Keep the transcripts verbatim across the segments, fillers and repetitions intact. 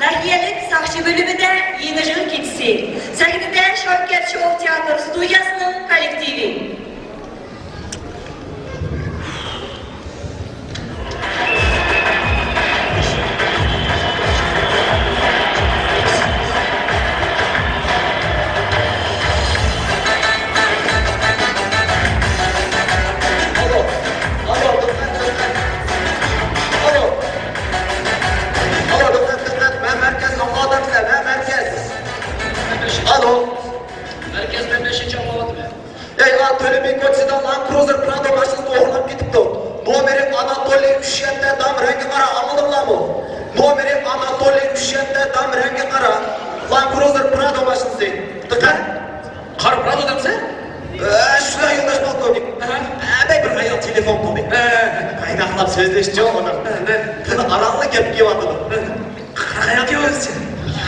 ناھىيەلىك ساقچى بۆلۈمىدە يېڭى يىل كېچىسى. سەھنىدە شاۋكەت شوۋ تىياتىر ستۇدىيەسىنىڭ كوللېكتىۋى. ئالو، ئالو، دىققەت، دىققەت. ئالو. ئالو، دىققەت، دىققەت. مەن مەركەز، ئاڭلاۋاتامسىلەر؟ مەن مەركەز. ئالو. مەركەز، مەن بەشىنچى ئاڭلاۋاتىمەن. ئەي، ئا، تۆلە بىر كوچىسىدا لاند كروزېر پرادو ماشىنىسىنى ئوغرىلاپ كېتىپتۇ. نومېرى ئاناتولىي ئۈچ يەتتە، دام، رەڭگى قارا، ئاڭلىدىڭلارمۇ؟ نومېرى ئاناتولىي ئۈچ يەتتە، دام، رەڭگى قارا. لاند كروزېر پرادو ماشىنىسى. دىققەت. قارا پرادو دەمسەن؟ ئە، شۇنداق يولداش پولكوۋنىك. ئەھە. ئە، بەك بىر ئايال تېلېفون قىلدى. ئە. قايناقلاپ سۆزلەشچۇ ئۇنىڭ. ئە، ئە. تىلى ئارانلا گەپكە كېلىۋاتىدۇ. ئە. قاراق ئايال كېلىۋاتىدۇ.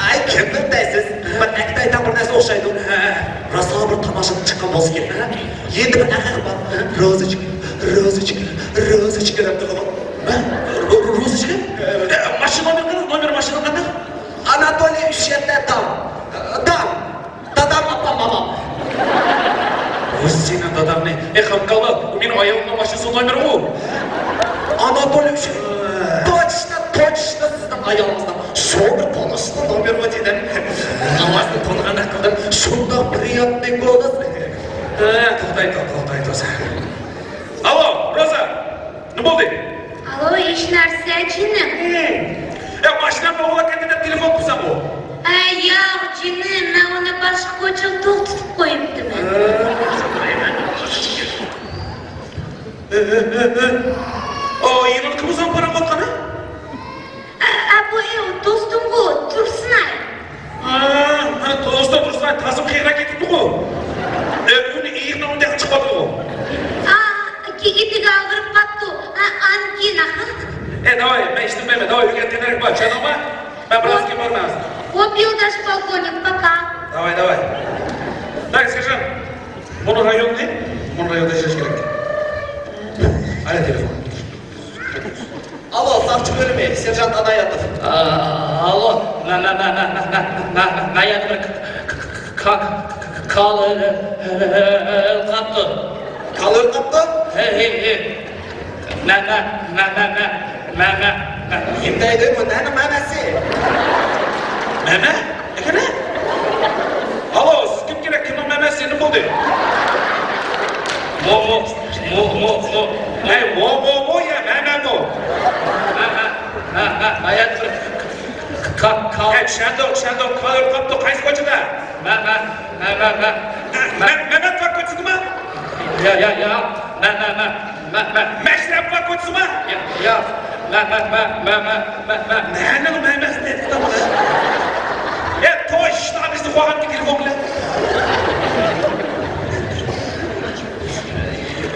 ئاي، كىمدۇر دەيسىز؟ بىر ئەكتە ئايتام بىر نەرسە ئوخشايدۇ. ھە. راسا بىر تاماشىدىن چىققان بولسا كېرەك. ھە. يېنىدا بىر ئەقىق بار. ھە. روزىچكا، روزىچكا، روزىچكا دەپ تۇرىدۇ. ھە؟ رو-، رو-، روزىچكا؟ ھە. ئە، ماشىنا نومېرى قانداق؟ نومېرى ماشىنىنىڭ قانداق؟ ئاناتولىي ئۈچ يەتتە، دام. دام. دادام، ئاپام، مامام. ئۇ سېنىڭ داداڭنى. ئەي، خەمكالا، ئۇ مېنىڭ ئايالىمنىڭ ماشىنىسىنىڭ نومېرى ئۇ. ئاناتولىي ئۈچۈن. توچنو، توچنو سىزنىڭ ئايالىڭىزنىڭ شوپۇر پولۇسىنىڭ نومېرى ئۇ دېدىم. ئاۋازىنى تونۇغاندەك قىلدىم. شۇنداق پرىياتنىي گولوس. ھە، توختاي، توختاي، توختاي. ئاۋۇ، روزا. نېمە بولدى؟ ئالو، ھېچ نەرسە، جېنىم. ھە. يا، ماشىنام بوغۇلۇپ كەتتى دەپ تېلېفون قىلسامغۇ؟ ئە، ياق، جېنىم، مەن ئۇنى باشقا كوچىغا توختىتىپ قويۇپتىمەن. ئە، ئە، ئە، ئە. ئو، يېڭىلىقى بولسا پاراڭ قاتقان، ھە؟ ئە، ئە، بۇ ئېۋ، دوستۇمغۇ، تۇرسۇنئاي. ھە، ھە، توغرىسىدا تۇرسا، تازىمۇ قېرىپ كېتىپتىغۇ. ئە، ئۇنى ئېيىقنىڭ ئۇنداق چىقىۋاتىدىغۇ. ئا، كېكىتىگە ئاغرىپ قاپتۇ. ئا، ئانكى ناخا. ئە، داۋاي، مەن ئىشتىن بەرمەن. داۋاي، ئۆيگە تېنەرەك بار، چۈشەندىڭمۇ؟ مەن بىر ئازكېيىن بارىمەن ھازىر. خوپ، يولداش پولكوۋنىك، پاكا. داۋاي، داۋاي. داۋاي، سېرژانت. بۇنىڭ رايونى، بۇنىڭ رايونىدا ئىشلەش كېرەك. ئايا تېلېفون. ئالو، ساقچى بۆلۈمى، سېرژانت ئاناياتوف. ئا، ئالو، مە، مە، مە، مە، مە، مە، مە، مە، مەيەردە بىر ك-، ك-، ك-، ك-، كالا ئۆلۈپ قاپتۇ. كالا ئۆلۈپ قاپتۇ؟ ھە، ھە، ھە. مە، مە، مە، مە، مە، مە، مە، مە. نېمە دەيدۇ بۇ؟ نەنىڭ مەمەسى؟ مەمە؟ ئەكەلە؟ ئالو، سىز كىم كېرەك؟ كىمنىڭ مەمەسى؟ نېمە بولدى؟ مو، مو، مو، مو، مو. ئەي، مو، مو، مو يا مەمە مو؟ مە، مە، مە، مە، مە، يا، كا، كا. ئەي، چۈشەندۇق، چۈشەندۇق. كالا ئۆلۈپ قاپتۇ، قايسى كوچىدا؟ مە، مە، مە، مە، مە. مە، مەمەت ۋاكا كوچىسىدىمۇ؟ يا، يا، يا. مە، مە، مە. مە، مە، مەشرەپ ۋاكا كوچىسىمۇ؟ يا، يا. مە، مە، مە، مە، مە، مە، مە. مەنىڭ مەمەس دەپ تۇرۇڭ. يا، توي ئىشنى ئانىسى قويغانكى تېلېفون بىلەن.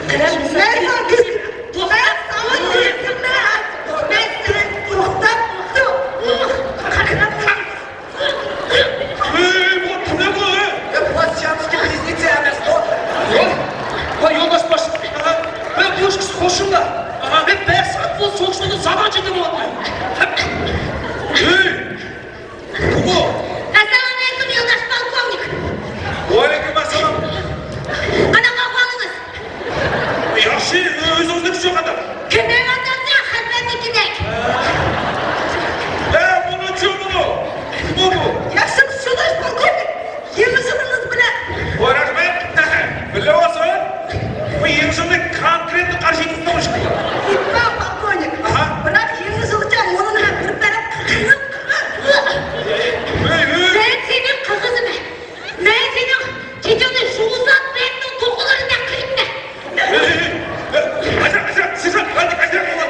مەن ساڭا دېدىم، توختاپ، توختاپ، توختاپ. ۋەي، بۇ كىملەر بۇ، ھە؟ يا، بۇلار سىيامسكىي بلىزنېتسى ئەمەسقۇ؟ ۋاي، ۋاي، يولداش باشلىق. ئاھا. مەن بۇ ئىككىسى قوشنىلار. ئاھا. مەن بەش سائەت بولدى سوقۇشمىدىم، زادى جىددىي بولۇۋاتىمەن. ھەي! بۇ. ئەسسالامۇئەلەيكۇم، يولداش پولكوۋنىك. ۋەئەلەيكۇم ئەسسالام. قانداق ئەھۋالىڭىز؟ ياخشى، ئۆزىڭىزنىڭكىچۇ قانداق؟ كۆپەيۋاتامسەن خەلپەتنىڭكىدەك. ھە، بۇنىڭچۇ بۇنىڭ؟ نېمە بۇ؟ ياخشىمۇ شۇنداش پولكوۋنىك، يېڭى يىلىڭىز بىلەن. ۋاي، رەھمەت. بىللە بولسۇن. بۇ يېڭى يىلنى كونكرېتنى قارشى تۇتمىغۇچ. ئېيتما پولكوۋنىك. ئاھا. بىراق يېڭى يىلغىچە مۇنىڭ ھەم بىر تەرەپ قىغىپ. ھۆي، ھۆي. مەن سېنىڭ قىغىزىمەن. مەن سېنىڭ چېچىڭنى شۇڭزا بەگنىڭ توخۇلىرىدەك قىلىمەن. ئەي، ئەي، ئەي، ئەي، ئەي، سىزنىڭ قانداق ئەجەل بولغان؟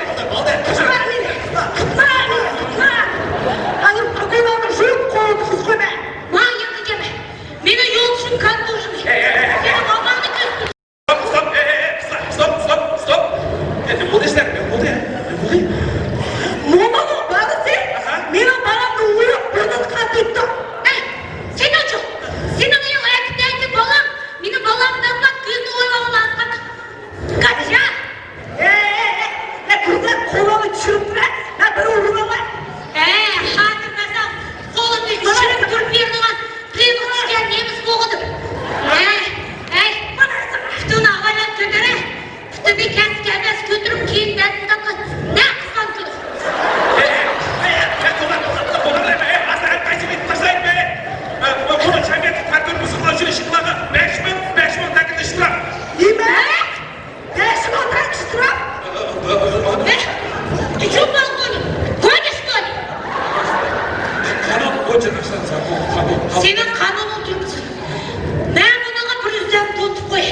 ھازىر پاكويلارنى يۇيۇپ قويۇپ قىزغۇمەن. ماڭا يېقىن كەلمە. مېنىڭ يولدىشىم كانتورىمى. ئەي، ئەي، ئەي، ئەي. سېنىڭ ماماڭنى كۆرسىتىمەن. ستوپ، ستوپ، ئەي، ئەي، ئەي، ستوپ، ستوپ، ستوپ. ئەي، نېمە بولدى سىلەرگە؟ نېمە بولدى؟ نېمە بولدى؟ مومامنىڭ بالىسى ئاھا. مېنىڭ بالامنى ئۇرۇپ، بۇرنىنى قان تۆكتى. ئەي، سېنىڭچۇ؟ سېنىڭ ئەڭ ئەكىتەيدىغان بالاڭ مېنىڭ بالامنى تاپماق، كۆزىنى ئويۇۋالماس قانداق؟ قاچا! ئەي، ئەي، ئەي، ئەي، كۆزلەپ قولۇڭنى چۈشۈرۈپ تۇرە، مەن بىر ئۇرۇۋالاي. ئەي، خاتىرىمنى Ты чё, полковник? Гонишь, что ли? قانۇن بويىچە ئىشلەنسە، بۇ قانۇن. سېنىڭ قانۇنۇڭ تۈرمىسى. مەن بۇنىڭغا پرېزىدېنت تونۇتۇپ قوي.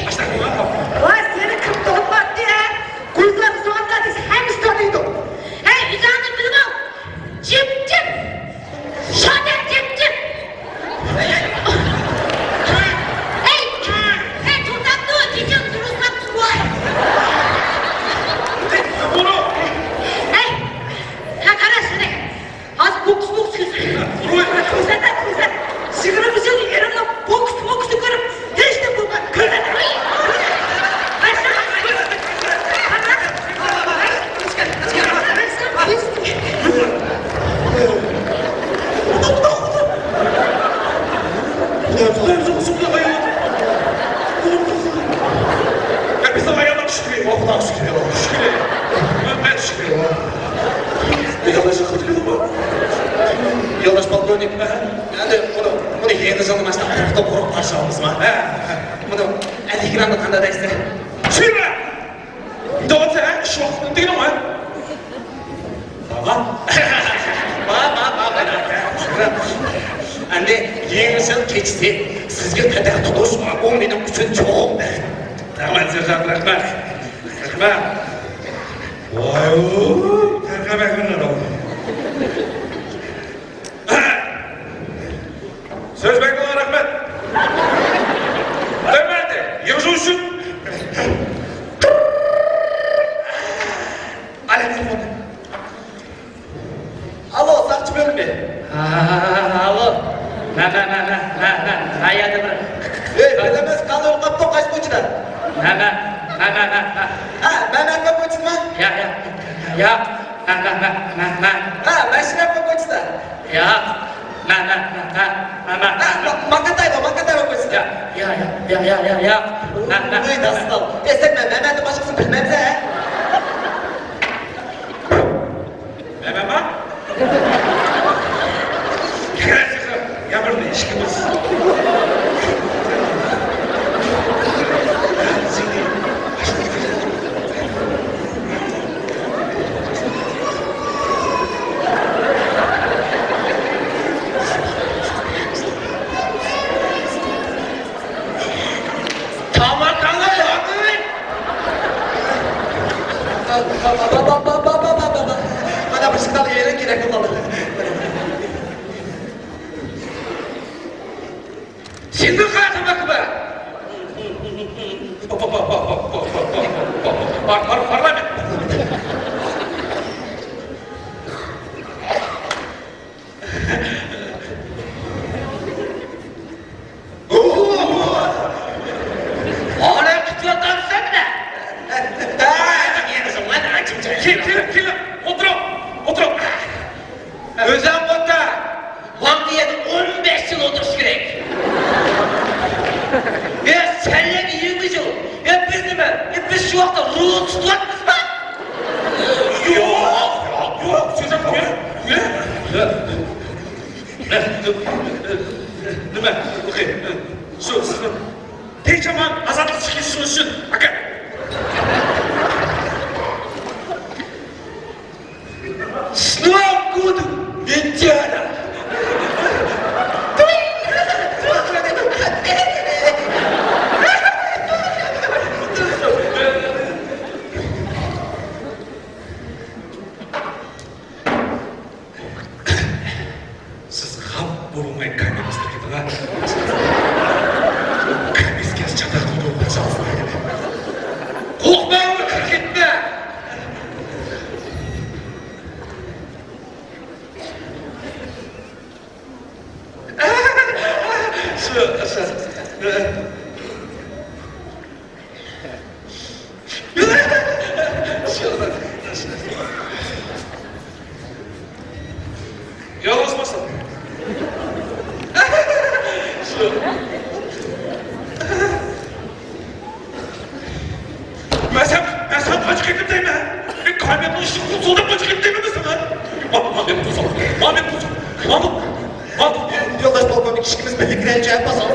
ۋاي، سېنى كىم تونۇتماپتۇ، ھە؟ گۈلزارنى سوغاندا دېسە ھەممىسى تونۇيدۇ. ھەي، ئۆزۈڭنى بىلىمەن. جىم، جىم. شادە، جىم، جىم. ئەي، ئەي، توختاپتۇ، جىجىڭ تۇرۇسلاپتۇ بۇ. ئەي، ھە، قارا، سېنى. ھازىر بوكس، بوكس كۆرسەت. كۆرسەت، كۆرسەت. يىگىرمە يىل ئېرىڭنى بوكس، بوكس كۆرۈپ، ھېچنېمە بولماي. كۆرسەت. بىزنىڭ ئاياللار شۈكرى، ئاللاغا شۈكرى، شۈكرى. مەن شۈكرى. يولداش، يولداش پولكوۋنىك، ئەمدى بۇنى، بۇنى يېڭى يىلنى مانا شۇنداق قۇرۇق قۇرۇق قارشى ئالىمىزما؟ ھە، ھە. بۇنى ئەللىك گرامنى قانداق دەيسىلەر؟ چۈشۈرمە! داۋاتسا، ھە، ئىش ۋاقتىنى دېگىنىڭ، ھە؟ بابا. با، با، با، با. ئەمدى يېڭى يىل كېچىسى سىزگە قەدەھ تۇتۇش، ئۇ مېنىڭ ئۈچۈن چوڭ بەخت. رەھمەت، سېرژانت، رەھمەت. رەھمەت. ۋاي، تەرقەمەكلىرىڭ. سۆز بەرگىنىڭلارغا رەھمەت. ھۆرمەتلىك يىغىۋېلىڭ. ئالەم تېلېفونى. ئالو، ساقچى بۆلۈمى. ھا، ئالو. مە، مە، مە، مە، مە، مە، مە يەردە بىر. ئەي، بىلىمىز، قالدۇرۇپ قاپتۇ قايسى كوچىدا؟ مە، مە، مە، مە، مە، مە. ھە، مەمەتنىڭ كوچىسىما؟ ياق، ياق، ياق. مە، مە، مە، مە، مە. ھە، مەشرەپنىڭ كوچىسىدا. ياق. مە، مە، مە، مە، مە، مە. ھە، ما-، ماكاتايلو، ماكاتايلو كوچىسىدا. ياق، ياق، ياق، ياق، ياق، ياق. مە، مە. ۋاي داستان. ئەي، سەن مە-، مەمەتتىن باشقىسىنى بىلمەمسەن، ھە؟ مەمەتما؟ يا بىر ئىشىكىمىز. تاماكاڭلار ياقىڭ! مانا بىر شىنداق يېرىڭ كېرەك بولىدۇ. شىندىغا تاماكا بار. پار-، پار-، پارلامېنت. ئاران كېتىۋاتامسەن-دە؟ كېلىڭ، كېلىڭ، كېلىڭ. ئولتۇرۇڭ، ئولتۇرۇڭ. ئۆزۈڭ ئولتۇر. ماڭا يەنە ئون بەش يىل ئولتۇرۇش كېرەك. يا سەنلەرگە يىگىرمە يىل. يا بىز نېمە؟ يا بىز شۇ ۋاقىتتا روزا تۇتۇۋاتىمىزما؟ ياق، ياق، ياق، سۆزۈم ياق. نېمە؟ شۇ سىزنىڭ تىنچ-ئامان ئازادلىق چېكىشىڭىز ئۈچۈن، ئاكا. Слава году ветерана! سىز غەپ بولماي كامېرىسىنى قىلىڭا. كامېرىسىگە چاتاق قىلدۇرۇپ قويساڭىز. قورقماڭ، كىرىپ كەتتى. شۇ، شۇ. يالغۇز بولسام. شۇ. مەن سەن، مەن سەن قاچىپ كەتتىم دەيمەن. مەن كامېرنىڭ ئىشىكىنى قۇتۇلدۇم قاچىپ كەتتىم دەيمەن مەن ساڭا. ما-، ما-، مەن قۇتۇلدۇم. ما-، مەن قۇتۇلدۇم. ما-، ما-، يولداش پولكوۋنىك ئىشىكىمىز بىللە كىرەيلى، جاي باساڭ.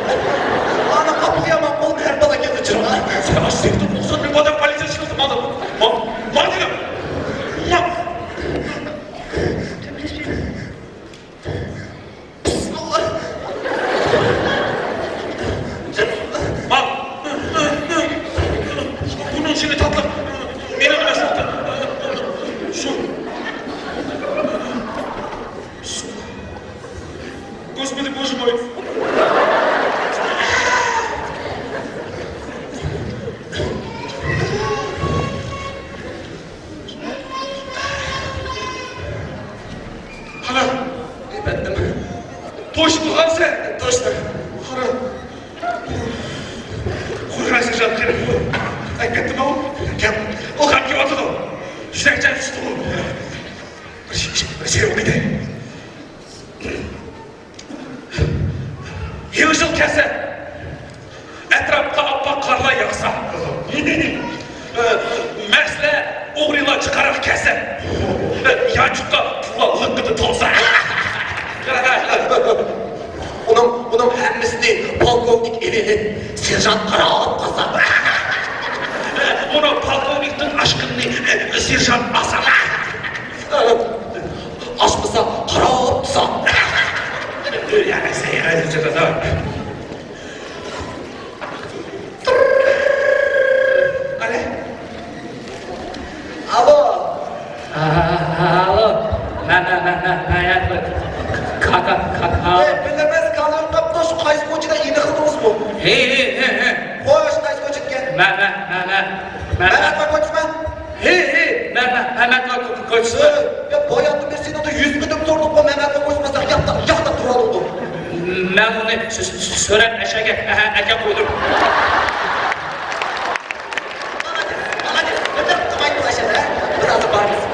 ئانا قاپىغا يامان قولۇم ھەر بالا كەلدى چىرغا. سەن ئاشۇ سېكتىر بولسۇن، مەن ئادەم پولىتسىيە چىقىرسا، ما-، ما-، ما دېدىم. بوش بولغانسەن. توشتى. قارا. قورقاي سېرژانت، قېنى. ئەي، كەتتىمۇ؟ كەت. ئۇ خان كېلىۋاتىدۇ. يۈزەكچە چۈشتىغۇ. بىر شېئىر، بىر شېئىر ئوقۇيدۇ. يېڭى يىل كەلسە، ئەتراپقا ئاپئاق قارلار ياغسا، مەسىلە، ئوغرىلار چىقاراق كەلسە، يانچۇققا پۇللار لىققىدە تولسا. ئۇنىڭ، ئۇنىڭ ھەممىسىنى پولكوۋنىك ئېلىپ، سېرژانت قاراپ قالسا. ئۇنىڭ پولكوۋنىكنىڭ ئاشقىنىنى سېرژانت ئالسا. ئاچمىسا قاراپ تۇرسا. ئالو. ئالو. مە، مە، مە، مە، مە، يا، كاكا، كاكا. ئەي، بىلىمىز، كالون قاپتۇ، شۇ قايسى كوچىدا ئېنىقلىدىڭىزمۇ؟ ھې، ھې، ھې، ھې. خوش، قايسى كوچىدىكەن؟ مە، مە، مە، مە، مە. مەمەت كوچىسىما؟ ھې، ھې، مە، مە، مەمەت كوچىسى. يا، باياتتىن بېرى سېنىڭدىن يۈز قېتىم سورىدۇق، بۇ مەمەت كوچىسىما، سەن ياقتا، ياقتا تۇرۇۋالدىڭ. مەن ئۇنى سۆ-، سۆ-، سۆرەپ ئەشەگە ئە-، ئەكەپ قويدۇم. مالادېس، مالادېس. بىر دەپ تۇرمايدۇ ئەشەدە، ھە؟ بىر ھازا بارىمىز.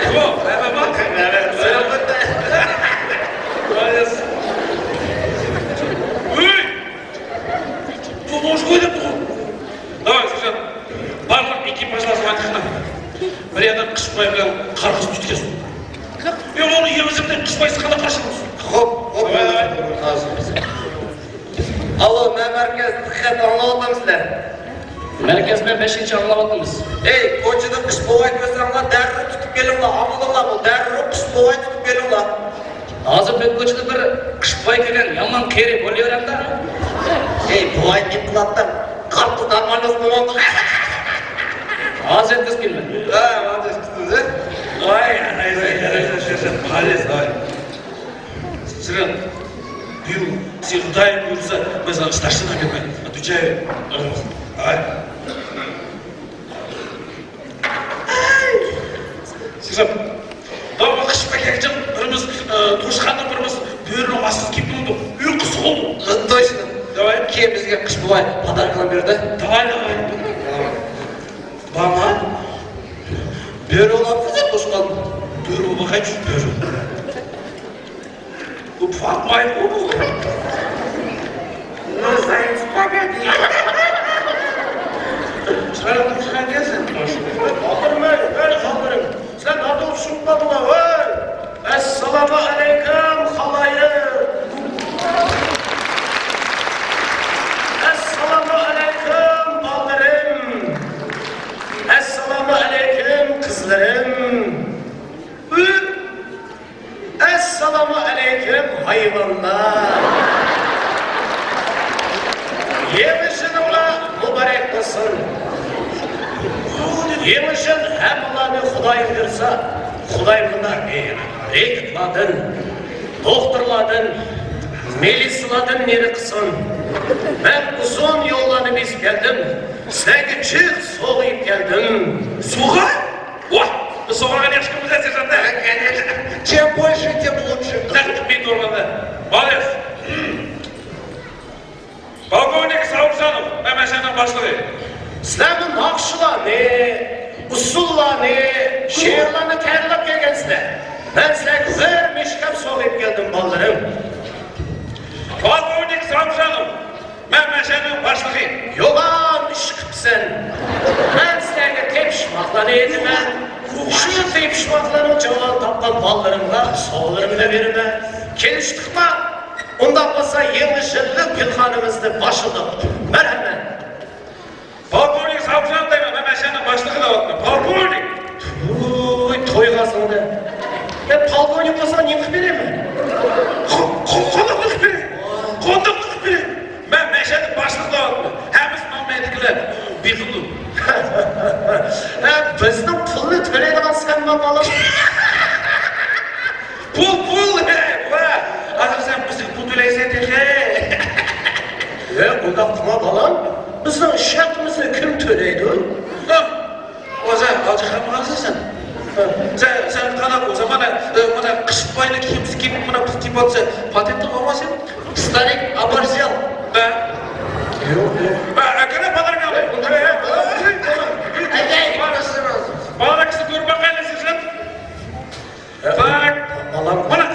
كىم ئۇ؟ مەمەت، مەمەت. مالادېس. ئۆي! بۇ، بۇ ئۇشقۇي دەپتىغۇ. داۋاي، سىزلەر بارلىق ئېكىپاژلار ساڭا چىقىڭلار. بىر يەردىن قىش باي بىلەن قارا قىز تۇتۇپ كەلسۇن. يوق، ئۇنى يېڭى يىلدا قىش بايسى قانداق قارشى ئالىمىز؟ خوپ، خوپ، ھازىر. ئالو، مەن مەركەز، دىققەت، ئاڭلاۋاتامسىلەر؟ مەركەز، مەن بەشىنچى، ئاڭلاۋاتىمىز. ئەي، كوچىدا قىش بوۋاي كۆرسەڭلار، دەررۇ تۇتۇپ كېلىڭلار، ئاڭلىدىڭلارمۇ؟ دەررۇ قىش بوۋاي تۇتۇپ كېلىڭلار. ھازىر بىر كوچىدا بىر قىش بوۋاي كۆرگەن، يامان قېرى بولۇۋېرەمدۇ. ئەي، بوۋاي نېمە قىلاتتىڭ؟ قارپىز نارمالنى ئۇزمىغانغۇ. ھازىر يەتكۈزۈپ كېلىمەن. ھە، ھازىر يەتكۈزىمىز. ۋاي، يارايسەن، يارايسەن، شېرشات خالىس، ۋاي. سىرىڭ، بۇيرۇڭ، سىز خۇدايىم بۇيرۇسا، مەن ساڭا ئىشتاشلىق ئەكەلمەن. دۇچاي. ھاي. سىرىم. بابا قىش بەك جىق، بىرىمىز، ئە، توشقاندا، بىرىمىز بۆرىنىڭ ئاستىسىغا كىرىپ بولدۇق. ئۇيقۇسى بولدى. توشقان. داۋاي. كېيىن بىزگە قىش بوۋاي پاداركىلار بەردى. داۋاي، داۋاي. بارما؟ بۆرە ئۇلاپ بىزگە توشقان. بۆرە بولمىغاي، چۈش بۆرە. بۇ پاتمايدۇ بۇ. چىرايلىق تۇرۇشقان ئىكەنسەن. ئاپىرىن، ھەي، ئاپىرىن. سەن نادۇر شۇمپا بولا، ھەي. ئەسسالامۇ ئەلەيكۇم، خالايىق. ئەسسالامۇ ئەلەيكۇم، بالىلىرىم. ئەسسالامۇ ئەلەيكۇم، قىزلىرىم. ئەسسالامۇ ئەلەيكۇم، ھايۋانلار! يېڭى يىلىڭلار مۇبارەك بولسۇن! يېڭى يىل ھەممىلارنى خۇدايىم بۇيرۇسا، خۇدايىم مۇنداق رېكېتلاردىن، دوختۇرلاردىن، مىلىسىلاردىن نېرى قىلسۇن. مەن ئۇزۇن يوللارنى بېسىپ كەلدىم، سىلەرگە جىق سوغا ئېلىپ كەلدىم. سوغا؟ ۋاھ، بىز سوغىغان ياخشى كۆرىمىز سىزنى. Чем больше, тем лучше. نەق مېنى تۇرغاندا. مالىس. پولكوۋنىك ساۋۇرجانوف، مەمەشەنىڭ باشلىقى. سىلەر بۇ ناخشىلارنى، ئۇسسۇللارنى، شېئىرلارنى تەييارلاپ كەلگەنسىلەر. مەن سىلەرگە بىر مۈشكەپ سوغا ئېلىپ كەلدىم، بالىلىرىم. پولكوۋنىك ساۋۇرجانوف، مەمەشەنىڭ باشلىقى. يوغان ئىش قىپسەن. مەن سىلەرگە تېپىشماقلارنى ئېيتىمەن. شۇ تېپىشماقلارنىڭ جاۋابىنى تاپقان بالىلىرىمغا سوغىلىرىمنى بېرىمەن. كېلىشتۇقما؟ ئۇنداق بولسا يېڭى يىللىق گۈلخانىمىزنى باشلىدۇق. مەرھەمەت. پولكوۋنىك ساۋۇرجانوف دەيمەن، مەمەشەنىڭ باشلىقى دەۋاتىمەن. پولكوۋنىك! ۋوي، تويغا سىڭدى. يا، پولكوۋنىك بولسا نېمە قىلىپ بېرەيمەن؟ قو-، قو-، قونداقلا قىلىپ بېرەي. قونداقلا قىلىپ بېرەي. مەن مەشەدە باشلىق دەۋاتىمەن. ھەممىسى ماڭا مەيدىكىلەر بېقىلىدۇ. ھە، بىزنىڭ پۇلنى تۆلەيدىغان سەنما، بالام. پۇل، پۇل، ھە، ۋە. ھازىر سەن بىزگە پۇل تۆلەيسەن تېخى. ھە، ئۇنداق قىلما، بالام. بىزنىڭ ئىش ھەققىمىزنى كىم تۆلەيدۇ؟ ھە. ئۇ سەن ھاجى خانمىغانسەن سەن. سەن، سەن قانداق بولسا مانا، ئە، مانا قىش بايلىق كىيىمسىز كىيىپ، مانا پۇت تېپىۋاتسا، پاتېنتىڭ بولماسمىدى؟ ستارىك، оборзел. ھە. يوق، يوق. ھە، ئەكەلە پاداركاڭنى. بالىلار كىشى كۆرۈپ باقايلى سىزنى. ھە. باق. بالام. مانا.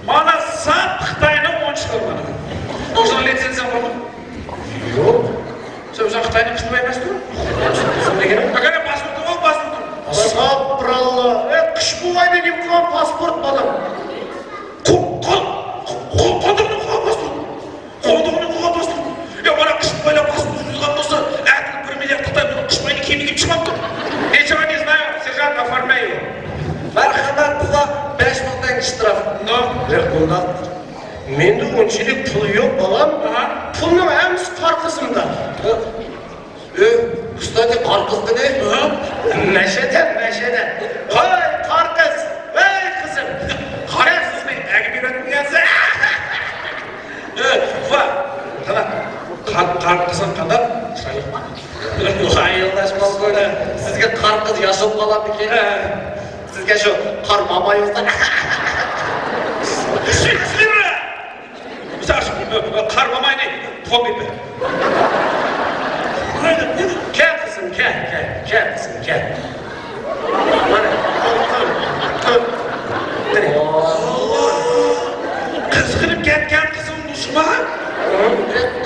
مانا ساپ خىتاينىڭ ئويۇنچۇقلىرى مانا. ئۆزۈڭ لىتسېنزىيەڭ بارمۇ؟ يوق. سەن ئۆزۈڭ خىتاينىڭ قىشلىرى ئەمەسمۇ؟ قىشلىرى دېگىنىم؟ ئەكەلە پاسپورتۇڭ بار، پاسپورتۇڭ. ئەستەغپۇراللا. ئەي، قىش بوۋاينىڭ نېمە قىلغان پاسپورت، بالام؟ قو-، قو-، قو-، قو-، قولتۇقنى قىلغان پاسپورت. قولتۇقنى قىلغان پاسپورت. يا، مانا قىش بوۋايلار پاسپورت يۇتقان بولسا، ئەتىگە بىر مىليارد خىتاي بۇنىڭ قىش بايلىق كىيىمىنى كىيىپ چىقماپتۇ. Ничего не знаю, сержант, оформляй его. مەرھەمەت، بۇغا بەش مىڭ تەڭگە شتраф. نو. ياق، بۇنداق. مەندە ئۇنچىلىك پۇل يوق، بالام. ئاھا. پۇلنىڭ ھەممىسى قارا قىزىمدا. ئۆ، ئۇستازى قارا قىز دېدى. ئاھا. مەشەدە، مەشەدە. ھاي، قارا قىز. ھەي، قىزىم. قارا قىزنى ئەگىپ يۈرەتمىگەنسەن. ئۆ، ۋا. قانداق؟ قار-، قارا قىزىڭ قانداق؟ چىرايلىقمۇ؟ ۋاي، يولداش ماڭغۇلە. سىزگە قارا قىز ياش بولۇپ قالامدىكىن؟ ھە. سىزگە شۇ قار ماماي بولسا. مىسال، قار ماماينى تۇغۇپ بېرىپ بېرىڭ. كەل قىزىم، كەل، كەل، كەل قىزىم، كەل. مانا، تۇر، تۇر، تۇر. مانا. قىزىقىپ كەتكەن قىزىم مۇشۇما؟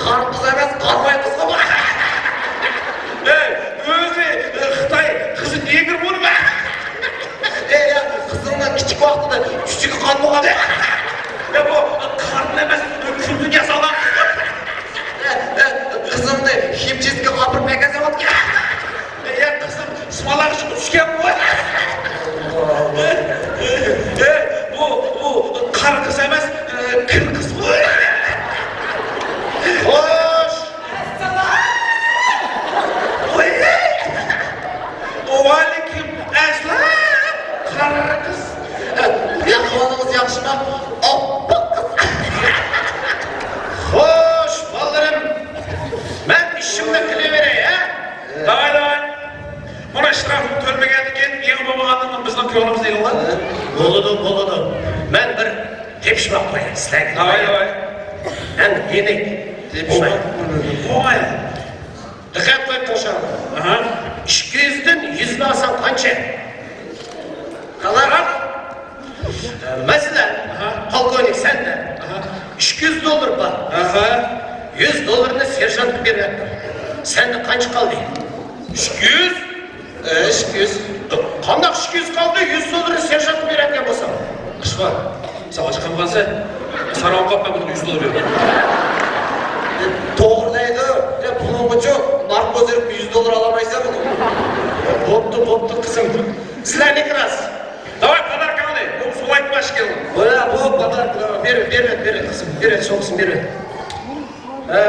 قارا قىز ئەمەس، قارىماي قىزغۇ. ئەي، ئۆزى، ئە، خىتاي قىزى نېگىر بولۇپ. ئەي، يا، قىزىڭنىڭ كىچىك ۋاقتىدا چۈچۈكى قان بولغان. يا، بۇ قاندىن ئەمەس، كۈلدىن ياسالغان. ئە، ئە، قىزىڭنى خىمچىستكىغا ئاپىرىپ مەكەن سالغان. يا، قىزىم، سۇمالاغا چىقىپ چۈشكەن بۇ. ئە، بۇ، بۇ قارا قىز ئەمەس، ئە، كىر قىز بۇ. خوش. ئەسسالام. ۋاي. ۋەئەلەيكۇم ئەسسالام، قارا قىز. ئەھۋالىڭىز ياخشىمۇ؟ ئاپئاق قىز. خوش، بالىلىرىم. مەن ئىشىمنى قىلىۋېرەي، ھە؟ داۋاي، داۋاي. مانا ئىشتىراكنى تۆلىمىگەندىن كېيىن، يېڭى بولمىغاندىن بىزنىڭ كۆڭلىمىزنى ئېلىڭلار. بولىدۇ، بولىدۇ. مەن بىر تېپىشماق قوياي سىلەرگە. داۋاي، داۋاي. مەن يېنىك. تېپىشماق. قوي. دىققەت قىلىپ تىڭشاڭلار. ئاھا. ئىككى يۈزدىن يۈزنى ئالساڭ قانچە؟ قالار. مەسىلەن، ئاھا، پولكوۋنىك سەندە، ئاھا، ئىككى يۈز دوللار بار. ئاھا. يۈز دوللارنى سېرژانتقا بېرىۋەتتىم. سەندە قانچە قالدى؟ ئىككى يۈز. ئە، ئىككى يۈز. قانداق ئىككى يۈز قالدى؟ يۈز دوللارنى سېرژانتقا بېرەتكەن بولسام. قىشقا، ساڭا چىقمىغانسەن. ساراڭ قاپ، مەن بۇنىڭغا يۈز دوللار بېرىمەن. توغرىلايدۇ. يا، بۇنىڭغىچۇ ناركوز بېرىپ يۈز دوللار ئالالمايسەن بۇنى. بوپتۇ، بوپتۇ، قىزىم. سىلەرنىڭكى راست. داۋاي، پاداركاڭنى. بۇ سوۋايتما ئىكەن. بۇ، بۇ پاداركا، بېرىۋەت، بېرىۋەت، بېرىۋەت، قىزىم. بېرىۋەت، شۇ قىزىم، بېرىۋەت. ھە.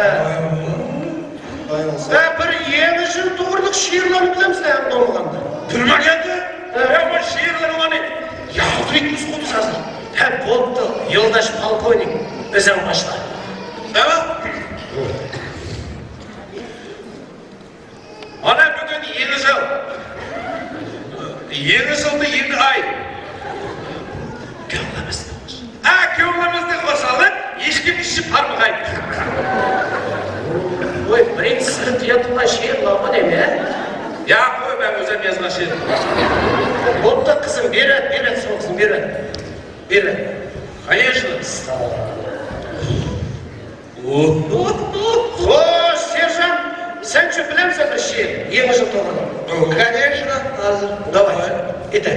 ھە، بىر يېڭى يىل توغرىلىق شېئىرلارنى بىلەمسىلەر ھەم بولمىغاندا؟ بىلمىگەندە؟ ھە. يا، بۇ شېئىرلىرىڭلارنى يازغىلى تۇرسىڭىز ھازىر. ھە، بوپتۇ، يولداش پولكوۋنىك، ئۆزۈڭ باشلا. ھە؟ مانا بۈگۈن يېڭى يىل. يېڭى يىلدا يېڭى ئاي. كۆڭلىمىزنى، ھە، كۆڭلىمىزنى خۇشال قىلىپ، ھېچكىم ئىچىپ بارمىغاي. ۋاي، بىرىنچى سىنىپتا يادلىغان شېئىرلارمۇ نېمە؟ ياق، قوي، مەن ئۆزۈم يازغان شېئىر. بوپتۇ، قىزىم، بېرىۋەت، بېرىۋەت، سوغۇقسۇن، بېرىۋەت. بېرىۋەت. قايەرسىز؟ خوش، سېرژانت، سەنچۇ بىلەمسەن بىر شېئىر؟ يېڭى يىل توغرىلىق. Конечно, ھازىر. داۋاي، ئېيتە.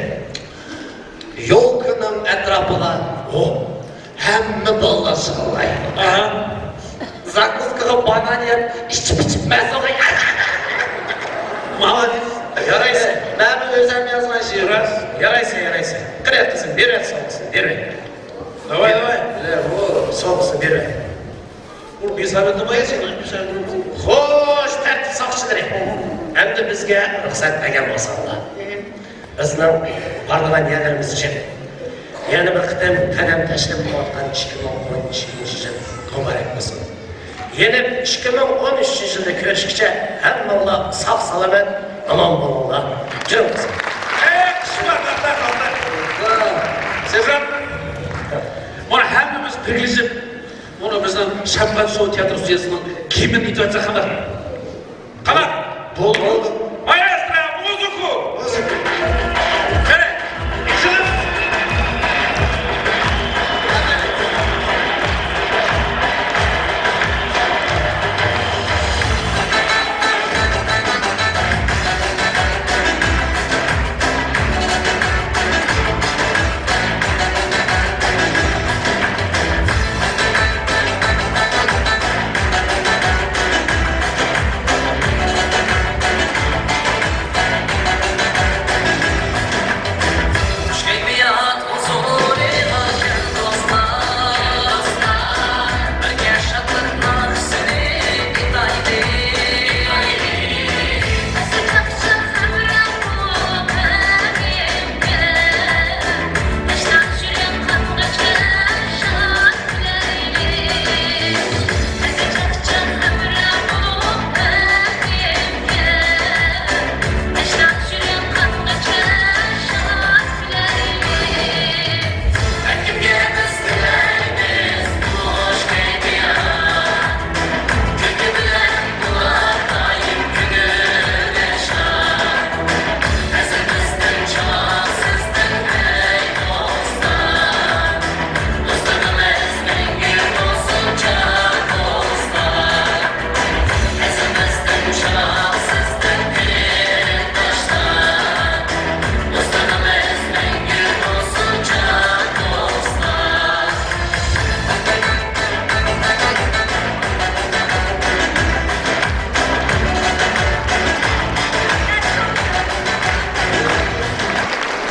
يولكىنىڭ ئەتراپىغا، ھو، ھەممە بالىلار سىغىلاي. ئاھا. زاكۇسكىغا بانان يەپ، ئىچىپ-ئىچىپ مەزىغاي. مالادېس. يارايسەن. مەن ئۆزۈم يازغان شېئىر. راست. يارايسەن، يارايسەن. قېنى قىزىم، بېرىۋەت، سوغۇقسۇن، بېرىۋەت. داۋاي، داۋاي. بۇ سوغۇقسۇن، بېرىۋەت. ئۇ بىساۋەتنى قوياي سېنىڭ بىساۋەتىڭنى. خوش، تەرتىپ ساقچىلىرى. ئەمدى بىزگە رۇخسەت بەرگەن بولساڭلار. بىزنىڭ بارىدىغان يەرلىرىمىز جىق. يەنە بىر قېتىم قەدەم تەشرىپ قىلىۋاتقان ئىككى مىڭ ئون ئۈچىنچى يىل مۇبارەك بولسۇن. يەنە ئىككى مىڭ ئون ئۈچىنچى يىلدا كۆرۈشكىچە ھەممىڭلار ساق-سالامەت، ئامان بولۇڭلار. جېنىم قىزىم. ئەي، قىشقا، توختا، توختا. ھە. سېرژانت، بىرلىشىپ، مانا بىزنىڭ شامبات شو تىياتىر ستۇدىيەسىنىڭ كىيىمىنى ئېتىۋەتسەك قانداق؟ قانداق؟ بولدى.